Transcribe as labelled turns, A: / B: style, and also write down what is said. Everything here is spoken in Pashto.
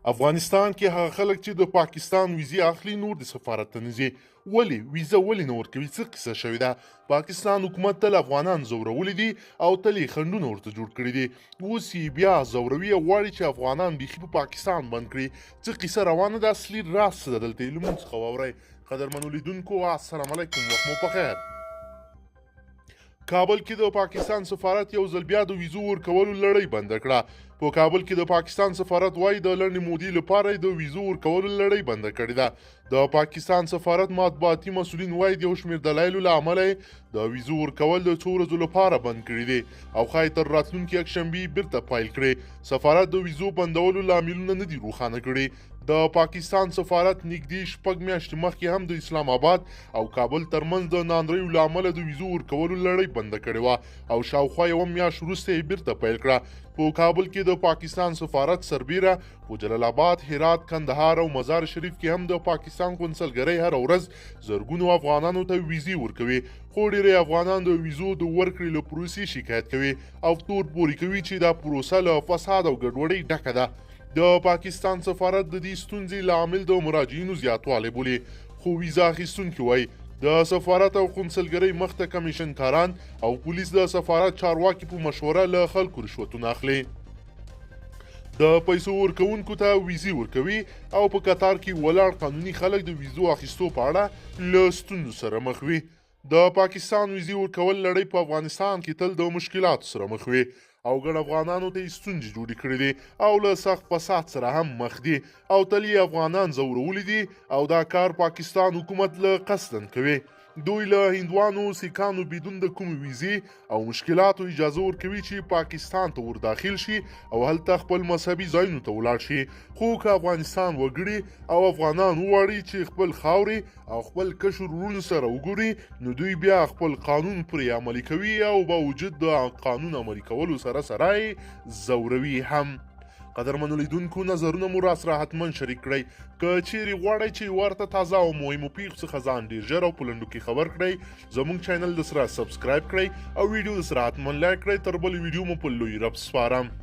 A: افغانستان کې هغه خلک چې د پاکستان ویزې اخلي نور د سفارت ته نه ځي. ولې ویزه ولې نه ورکوي؟ څه قصه شوې ده؟ پاکستان حکومت تل افغانان ځورولي دي او تل یې خنډونه ورته جوړ کړي دي. اوس یې بیا ځوروي او غواړي چې افغانان بیخي په پاکستان بند کړي. څه قصه روانه ده؟ اصلي راز څه ده؟ دلته یې له موږ څخه واورئ. قدرمنو لیدونکو السلام علیکم، وخت مو پخیر. کابل کې د پاکستان سفارت یو ځل بیا د ویزو ورکولو لړۍ بنده کړه. په کابل کې د پاکستان سفارت وایي د لنډې مودې لپاره یې د ویزو ورکولو لړۍ بنده کړې ده. د پاکستان سفارت مطبوعاتي مسؤلین وایي د یو شمېر دلایلو له امله یې د ویزو ورکول د څو ورځو لپاره بند کړي دي او ښایي تر راتلونکې یکشنبې بیرته پیل کړي. سفارت د ویزو بندولو لاملونه نه دي روښانه کړي. د پاکستان سفارت نږدې 6 میاشتې مخکې هم د اسلام آباد او کابل ترمنځ د ناندریو له امله د ویزو ورکولو لړۍ بنده کړې وه او شاوخوا یوه میاشت وروسته یې بیرته پیل کړه. په کابل کې د پاکستان سفارت سربیره په جلال آباد، هرات، کندهار او مزار شریف کې هم د پاکستان قونسلګرۍ هره ورځ زرګونو افغانانو ته ویزې ورکوي، خو ډېری افغانان د ویزو د ورکړې له پروسې شکایت کوي او تور پورې کوي چې دا پروسه له فساد او ګډوډۍ ډکه ده. د پاکستان سفارت د دې ستونزې لامل د مراجعینو زیاتوالی بولي، خو ویزه اخیستونکي وایي د سفارت او قونسلګرۍ مخته کمیشنکاران او پولیس د سفارت چارواکي په مشوره له خلکو رشوتونه اخلي، د پیسو ورکوونکو ته ویزې ورکوي او په کتار کې ولاړ قانوني خلک د ویزو اخیستو په اړه له ستونزو سره مخ وي. د پاکستان ویزې ورکول لړۍ په افغانستان کې تل د مشکلاتو سره مخ وي او ګڼ افغانانو ته یې ستونزې جوړې کړې دي او له سخت فساد سره هم مخ دي او تل یې افغانان ځورولي دي او دا کار پاکستان حکومت له قصداً کوي. دوی له هندوانو، سیکانو بدون د کومې ویزې او مشکلاتو اجازه ورکوي چې پاکستان ته ور داخل شي او هلته خپل مذهبي ځایونو ته ولاړ شي، خو که افغانستان وګړي او افغانان وغواړي چې خپل خاورې او خپل کشر وروڼو سره وګوري نو دوی بیا خپل قانون پرې عملي کوي او باوجود د قانون عملي کولو سره سره یې ځوروي هم. قدرمنو لیدونکو نظرونه مو راسره حتما شریک کړئ. که چیرې غواړئ چې ورته تازه او مهمو پیښو څخه ځان ډیر ژر او په لنډو کې خبر کړئ، زموږ چینل د سره subscribe کړئ او ویډیو د سره حتما like کړئ. تر بلې ویډیو مو په لوی رب سپارم.